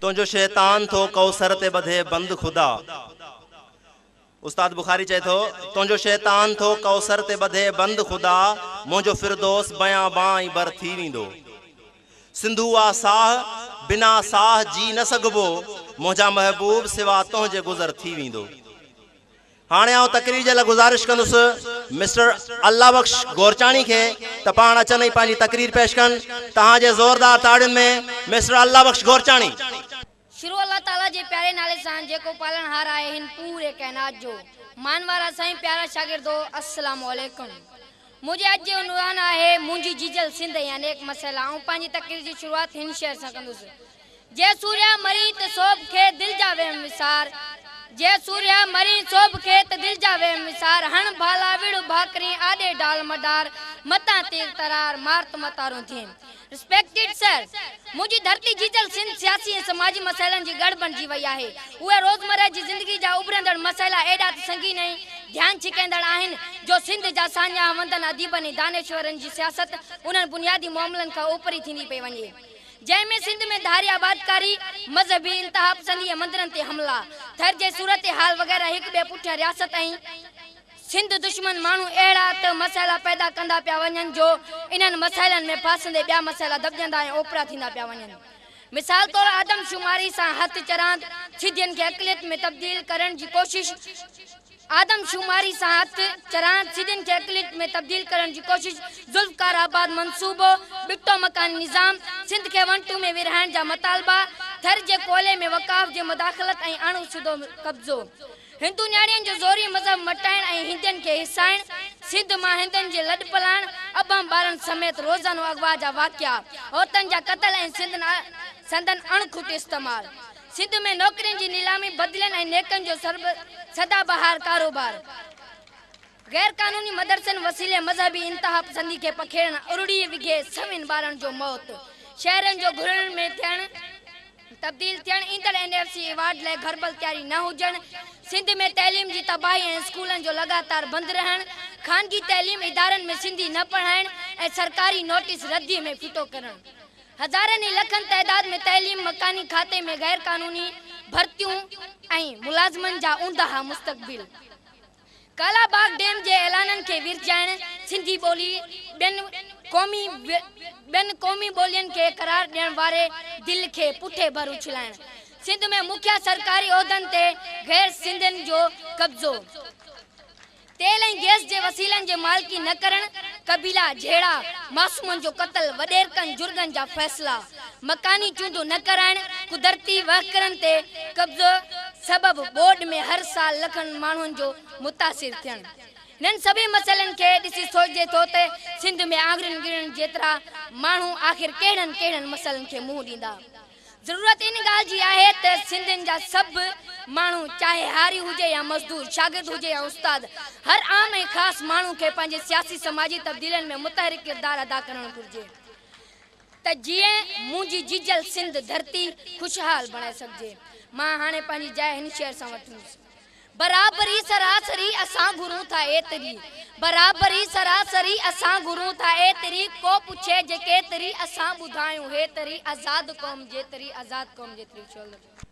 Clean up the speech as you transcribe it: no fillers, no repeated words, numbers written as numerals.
تنهنجو شيطان ٿو ڪوثر تي ٻڌي بند خدا. استاد بخاري چئي ٿو، تنهنجو شيطان ٿو ڪوثر تي ٻڌي بند خدا، منهنجو فردوس بيابان ۽ بر ٿي ويندو. سنڌو آ ساهه، بنا ساهه جي نه سگهبو، منهنجا محبوب سوا تنهنجي گذر ٿي ويندو. هاڻي آئون تقرير جي لاء گذارش ڪندس مسٽر الله بخش گورچاڻي کي ته پاڻ اچن ۽ پنهنجي تقرير پيش ڪن. توهان جي زوردار تاڙين ۾ مسٽر الله بخش گورچاڻي. شروع الله تعاليٰ جي پياري نالي سان جيڪو پالڻهار آهي هن پوري ڪائنات جو. مان وارا سائين پيارا شاگردو السلام عليڪم. منهنجي اڄ جي عنوان آهي منهنجي جيجل سنڌ ۽ انيڪ مسئلا. آئون پنهنجي تقرير جي شروعات هن شعر سان ڪندس. جي سورهيا مرين ته سوڀ کي دل جا وهم وسار، جي سورهيا مرين سوڀ کي ته دل جا وهم وسار، هڻ ڀالا وڙهه ڀاڪرين آڏي ڍال مڍار، متان تير ترار مار ته متارون ٿئين. رسپيڪٽيڊ سر! منهنجي ڌرتي جيجل سنڌ سياسي ۽ سماجي مسئلن جي ڳڙهه بڻجي وئي آهي. اهي روزمره جي زندگي جا اڀرندڙ مسئلا ايڏا ته سنگين ۽ ڌيان ڇڪائيندڙ آهن جو سنڌ جا ساڃاهه وندن اديبن ۽ دانشورن جي سياست انهن بنيادي معاملن کان اوپري ٿيندي پئي وڃي. جنهن ۾ سنڌ ۾ ڌاري آبادڪاري، مذهبي انتهاپسندي ۽ مندرن تي حملا، ٿر جي صورتحال وغيره هڪ ٻئي پٺيان رياست ۽ سنڌ دشمن ماڻهو اهڙا ته مسئلا پيدا ڪندا پيا وڃن جو انهن مسئلن ۾ ڦاسندي ٻيا مسئلا دٻجندا ۽ اوپرا ٿيندا پيا وڃن. مثال طور آدمشماري سان هٿ چراند، سنڌين کي اقليت ۾ تبديل ڪرڻ جي ڪوشش، آدمشماري سان هٿ چراند، سنڌين کي اقليت ۾ تبديل ڪرڻ جي ڪوشش، ذوالفقار آباد منصوبو، ٻٽو مڪاني نظام، سنڌ کي ون ٽو ۾ ورهائڻ جا مطالبا، ٿر جي ڪوئلي ۾ وقاف جي مداخلت ۽ اڻ سڌو قبضو، هندو نياڻين جو زوري مذهب مٽائڻ ۽ هندين کي هيسائڻ، سنڌ مان هندن جي لڏپلاڻ، ابهم ٻارن سميت روزانو اغوا جا واقعا، عورتن جا قتل ۽ سندن اڻ کٽ استعمال. سنڌ ۾ نوڪرين جي نيلامي، بدلين ۽ نيڪن جو سدا بهار ڪاروبار، غير قانوني مدرسن وسيلي مذهبي انتهاپسندي کي پکيڙڻ، ارڙي وگهي سوين ٻارن جو موت، شهرين جو گهرن ۾ ٿيڻ تبديل ٿيڻ، ايندڙ اين ايف سي ايوارڊ لاء گهربل تياري نه هجڻ، سنڌ ۾ تعليم جي تباهي ۽ اسڪولن جو لڳاتار بند رهڻ، خانگي تعليم ادارن ۾ سنڌي نه پڙهائڻ ۽ سرڪاري نوٽيس ردي ۾ ڦٽو ڪرڻ. هزارن ۽ لکن تعداد ۾ تعليم مڪاني کاتي ۾ غير قانوني ڀرتيون ۽ ملازمن جا اونداها مستقبل، ڪالا باغ ڊيم جي اعلانن کي ورجائڻ، سنڌي ٻولي ٻين قومي ٻين قومي ٻولين کي قرار ڏيڻ واري دل کي پٺي ڀر اڇلائڻ، سنڌ ۾ مکيه سرڪاري عهدن تي غير سنڌين جو قبضو. تيل ۽ گئس جي وسيلن جي مالڪي نه ڪرڻ، قبيلا جهيڙا، معصومن جو قتل، وڏيرڪن جرڳن جا فيصلا، مڪاني چونڊون نه ڪرائڻ، قدرتي وهڪرن تي قبضو سبب ٻوڏ ۾ هر سال لکن ماڻهن جو متاثر ٿيڻ. انهن سڀني مسئلن کي ڏسي سوچجي ٿو ته سنڌ ۾ آڱرين ڳڻڻ جيترا ماڻهو آخر ڪهڙن ڪهڙن مسئلن کي منهن ڏيندا. ضرورت ان ڳالهه جي آهي ته سنڌين جا سڀ ماڻهو چاهي هاري هجي يا مزدور، شاگرد هجي يا استاد، هر عام ۽ خاص ماڻهو کي پنهنجي سياسي سماجي تبديلين ۾ متحرڪ ڪردار ادا ڪرڻ گهرجي ته جيئن منهنجي جيجل سنڌ ڌرتي خوشحال بڻائي سگهجي. مان هاڻي پنهنجي جاء هن شعر سان وٺندس. برابري سراسري اسان گهرون ٿا ايتري برابري سراسري اسان گهرون ٿا ايتري ڪو پڇي جي ڪيتري اسان ٻڌايون هيتري آزاد قوم جيتري آزاد قوم جيتري.